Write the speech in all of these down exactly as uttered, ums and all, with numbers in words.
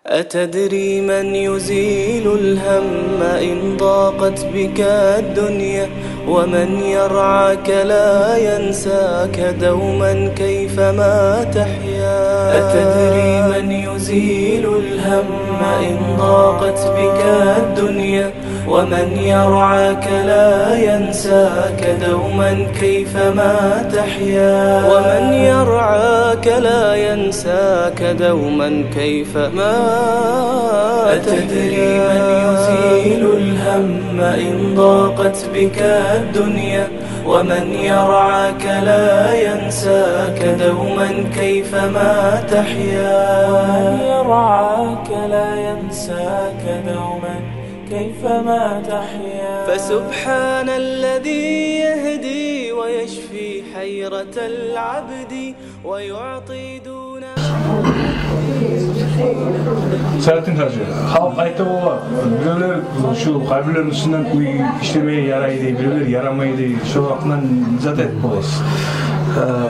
أتدري من يزيل الهم إن ضاقت بك الدنيا؟ ومن يرعاك لا ينساك دوما كيفما تحيا. أتدري من يزيل الهم إن ضاقت بك الدنيا؟ ومن يرعاك لا ينساك دوما كيفما تحيا. ومن يرعاك لا ينساك دوما كيفما. أتدري من يزيل الهم إن ضاقت بك الدنيا؟ ومن يرعاك لا ينساك دوما كيفما تحيا. ومن يرعاك لا ينساك دوما كيفما تحيا. فسبحان الذي يهدي ويشفي حيرة العبد ويعطي دون. Садрутдин гьажи, халкъ айта бола, биревлер шу къабурланы уьстюнден уьй ишлемеге ярай дей, биревлер ярамай дей, шо гьакъындан не зат айтып боласыз? Э,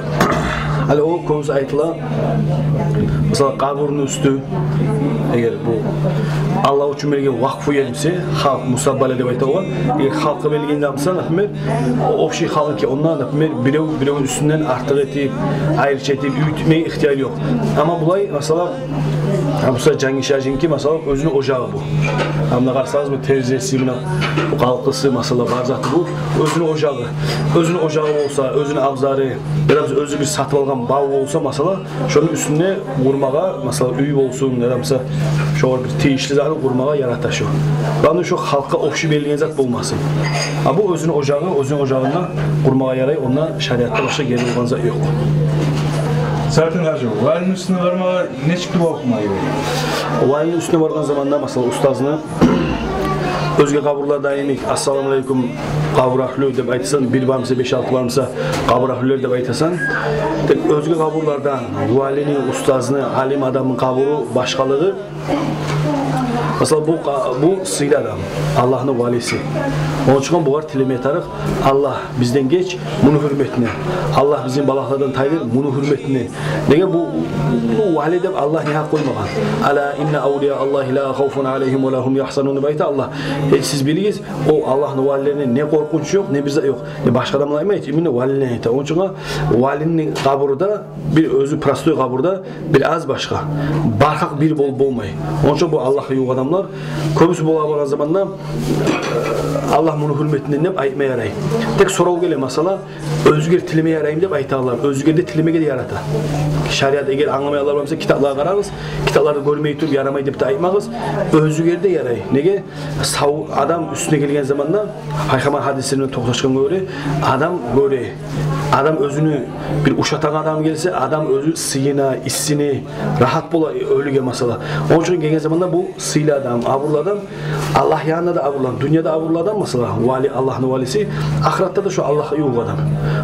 гьали о кёбюсю айтыла, масала, къабурну уьстю, эгер бу Аллагь учун берген вакъфу ер буса, халкъ мусаббала деп айта бола, эгер халкъгъа берген зат буса, например, общий халкъныки, онда, например, бирев биревню уьстюнден артыкъ этип, айрыча этип, уьй тикмеге ихтияр ёкъ. Амма булай, масала, гьа, буса Жангишхажиникин, масала, оьзюню ожагъы бу. Амма къарасагъыз, бу терезеси, муна бу къалкъысы, масала, бар заты бу оьзюню ожагъы. Оьзюню ожагъы болса, оьзюню абзары, яда буса оьзю бир сатып алгъан бав болса, масала, шону уьстюнде къурмагъа, масала, уьй болсун, яда буса шогъар бир тийишли зат къурмагъа ярата шо. Главное, шо халкъгъа общий берилген зат болмасын. А бу оьзюню ожагъы, оьзюню ожагъында къурмагъа ярай, онда шариатда башгъа гери болгъан зат ёкъ. Садрутдин гьажи, валини уьстюне бармагъа нечик дуа охума герек? Валини уьстюне баргъан заманда, масала, устазны, оьзге къабурларда йимик, «Ассаламу алейкум, къабур агьлю» деп айтасан, бир бармыса, беш-алты бармыса, «Къабур агьлюлер» деп айтасан. Тек оьзге къабурлардан валини, устазны, алим адамны къабуру башгъалыгъы. Масала, бу къа-, бу сыйлы адам, Аллагьны валиси. Ону учун бугъар тилеме тарыкъ: «Аллагь, бизден геч муну гьюрметине. Аллагь, бизин балагьлардан тайдыр муну гьюрметине». Неге бу, бу вали деп Аллагь негьакъ къоймагъан? «Ала инна авлия Аллагьи ла хавфун алейгьим ва ла гьум ягьзанун», деп айта Аллагь. Гьеч сиз билигиз, о Аллагьны валилерине не къоркъунч ёкъ, не бир зат ёкъ. Не башгъа адамлар айтмай, именно валилер айта. Ону учун валини къабуру да бир оьзю простой къабур да бир аз башгъа. Бар халкъ бир бол-, болмай. Ону учун бу Аллагьгъа ювукъ адамлар кёбюсю бола баргъан заманда, «Аллагь, муну гьюрметинден» деп айтма ярай. Тек сорав геле, масала, оьзюгер тилеме яраймы деп айталар. Оьзюгер де тилемеге де ярата. Шариат эгер англамай алар буса, китапларгъа къарагъыз. Китапларда гёрмей туруп ярамай деп де айтмагъыз. Оьзюгер де ярай. Неге? Сав адам уьстюне гелген заманда, Пайхаммар гьадислерине токъташгъангъа гёре, адам гёре. Адам оьзюню бир ушатагъан адам гелсе, адам оьзю сыйына, иссине, рагьат бола оьлюге, масала. Ону учун гелген заманда бу сыйлы адам, абурлу адам, Аллагь янында да абурлу, дюньяда абурлу адам, масала, вали, Аллагьны валиси, ахыратда да шо Аллагьгъа ювукъ адам.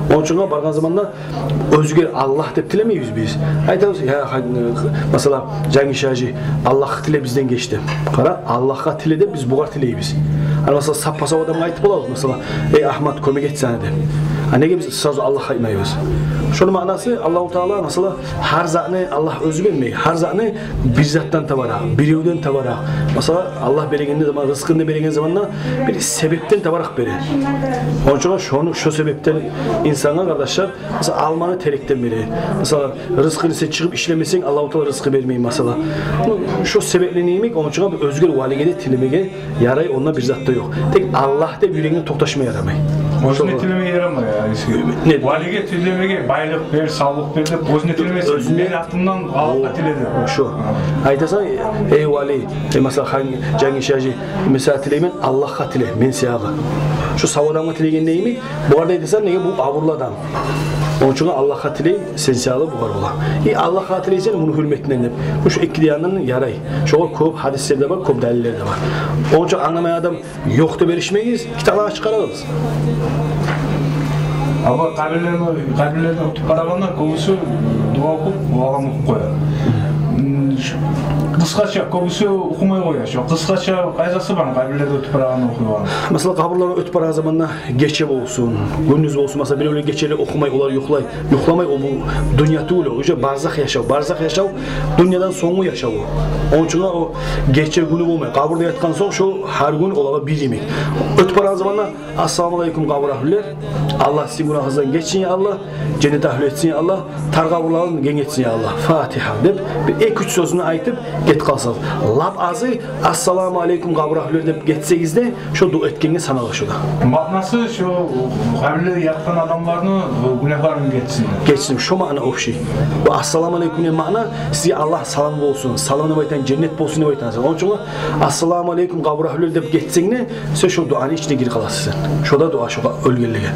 Ону учун баргъан заманда оьзюгер «Аллагь» деп тилемейбиз биз. Айтабыз, я, гьа, масала, Жангишхажи, «Аллагьгъа тиле, бизден геч» деп. Къара, «Аллагьгъа тиле» деп биз бугъар тилейбиз. Гьали, масала, саппа-сав адамгъа айтып болабыз, масала, «Эй, Агьмат, кёмек эт сагъа» деп. А неге биз сразу «Аллагь» айтмайбыз? Шону маънасы, Аллагьу Таала, масала, гьар затны Аллагь оьзю бермей. Гьар затны бир затдан табаракъ, биревден табаракъ. Масала, Аллагь береген заман, рызкъыны береген заманда бир себепден табаракъ бере. Ону учун шону, шо себепден инсангъа, къардашлар, масала, алманы терекден бере. Масала, рызкъыны сен чыгъып ишлемесенг, Аллагьу Таала рызкъы бермей, масала. Ну, шо себепли йимик, ону учун оьзге валиге де тилемеге ярай, онда бир зат да ёкъ. Тек «Аллагь» деп юрегинге токъташма ярамай. Оьзюне тилемеге ярамай, я, эсге. Не? Валиге тилемеге, «Байлыкъ бер, савлукъ бер» деп, оьзюне тилемесенг, оьзюне, «Мен атымдан Аллагьгъа тиле» деп. Шо. Айтасан: «Эй, вали, эй, масала, Хан-, Жангишхажи, мен сагъа тилеймен, Аллагьгъа тиле, мен саялы». Шо сав адамгъа тилегенде йимик, бугъар да айтасан, неге бу абурлу адам. Ону учун «Аллагьгъа тиле, сен саялы бугъар бола». И «Аллагьгъа тилейсен, муну гьюрметинден» деп. Бу шо эки де янындан ярай. Шогъар кёп гьадислер де бар, кёп далиллер де бар. Ону учун англамай адам ёкъ деп эришмегиз, китапланы ачып къарагъыз. Амма къабурланы, къабурланы оьтюп барагъанда кёбюсю дуа охуп, валам охуп къоя. М, шу, бу Къысгъача, кёбюсю охумай къоя шо. Къысгъача къайдасы бар къабурларда оьтюп барагъанда охуйгъан? Масала, къабурларда оьтюп барагъан заманда гече болсун, гюндюз болсун, масала, биревлер гечелер охумай, олар юхлай. Юхламай, о бу дюнья тюгюл, о уже барзах яшав. Барзах яшав дюньядан сонггу яшав о. Ону учун о гече-гюню болмай, къабурда ятгъан сонг шо гьар гюн олагъа бир йимик. Оьтюп барагъан заманда: «Ассаламу алейкум, къабур агьлюлер. Аллагь сизин гюнагьыгъыздан гечсин, я Аллагь. Женнет агьлю этсин, я Аллагь. Тар къабурларыгъызны генг этсин, я Аллагь. Фатигьа», — деп, бир эки-уьч сёзню айтып гетип къалсагъыз. Лап азы: «Ассаламу алейкум, къабур агьлюлер», — деп гетсегиз де, шо дуа этгенге санала шо да. Маънасы шо къабурларда ятгъан адамланы гюнагьларын гечсин. Гечсин, шо маъна общий. Бу «Ассаламу алейкум» деген маъна, сизге Аллагь салам болсун, салам деп айтагъан, женнет болсун деп айтагъан. Ону учун «Ассаламу алейкум, къабур агьлюлер» деп гетсенг де, сен шо дуаны ичине гирип къаласыз сен. Шо да дуа шо оьлгенлеге.